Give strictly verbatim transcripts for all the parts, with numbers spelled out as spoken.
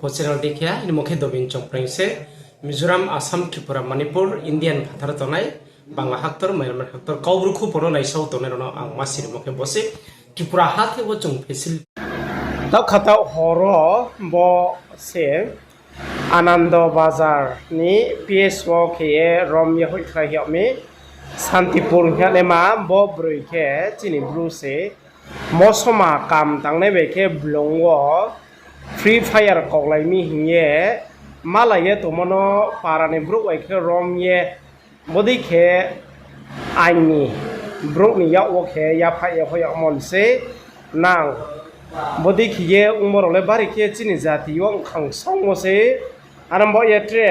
Bo channel dei khe, aini mung khe Dobin Chongpreng se, Mizoram, Assam, Tripura, Manipur, Indian phathar tongnai, Bangla haktor, Myanmar haktor, Kaubru khupo no naisao tongnai rao no ang ma sirimo khe bo se, Tripura ha khe bo chung facility. Taoh kha taoh horo bo se, Anando Bazar ni P S wo khe ye rom ye hoihkhlai yag mi, Santipur hing ye naima bo broi khe chini bru se, mosoma kam tangnai bai khe blung wo Free Fire koklai mi hing ye malai ye tongmo no para ni brouh bai khe rom ye, bodei khe aini brouh ni yak wo khe yaphaih ye hoih yagmo ni sei nang. Bodei khe ye ongmo rao le bari khe chini jati yo bkhang songmo sei, aro bo ye tre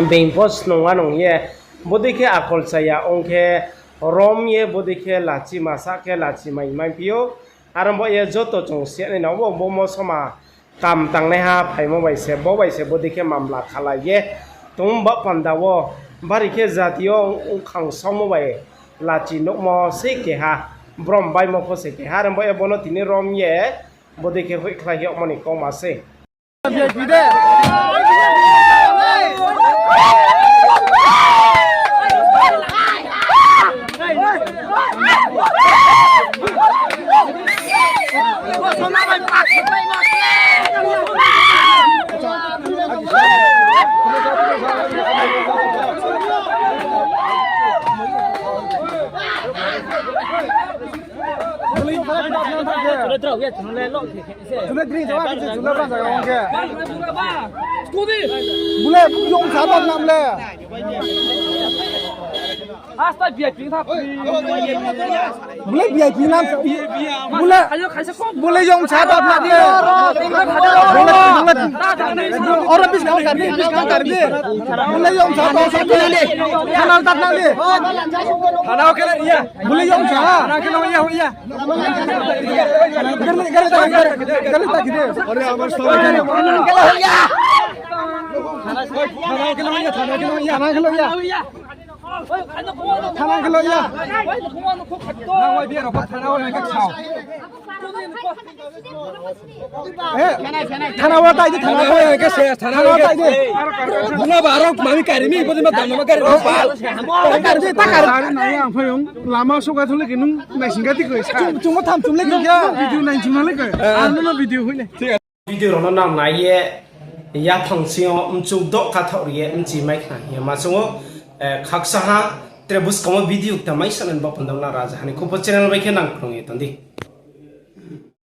being pho snung wa nung ye, bodei khe akol chaya ong khe rom ye bodei khe lachi masa khe lachi mai mai phi ou. Aro bo ye joto chung siyanai na bo, bo mosoma kam tangnaiha phaimo bai se, bo bai se bodei khe mamla khalai ye tong ba panda wo, bari khe jati yo bkhang songmo bai lachi nuhmo sei keha, brom baimo pho se keha, aro bo ye bo no tini rom ye bodei khe hoihkhlai yagmo ni kauma sei. Chule dring jaga khe se chule bang jaga ong khe. Bule yong sa tap nam le. Asta V I P tha. Bule V I P nam. Bule, bule yong sa tap nam le. Bule, bule, oro bis kang kar di, bis kang kar di. Bule yong sa tap nam le. Thana tap nam le. Thana khe le ya. Bule yong sa. Thana khe le ya, ya. Gari, gari ta, gari, gari ta kide. Are amar sahab. Thana khe le ya, thana khe le ya, thana khe le ya. Thana khe le ya. Nang wai biar apa thana wai ka chao. Eh, thana wa tai di, thana wa tai di. Buna barok mami kari mi, bodi ma dam ma kari ro pal. Kari di, ta kari. Nai ang phai ong, lama soka thole ke nung naising gati koi sa. Chung, chung mo tham chung le kya? Video nai chung le koi. Ang no video hui le. Video rao no nang nai ye, yaphang sing yo mchuk doh kathaoh ri ye mchi mai khna hing ye ma chung ou, eh, khaksa ha, tre buskang wo video kta mai sa nai bo panda nang raja hani khupo channel bai khe nang krung ye tong di.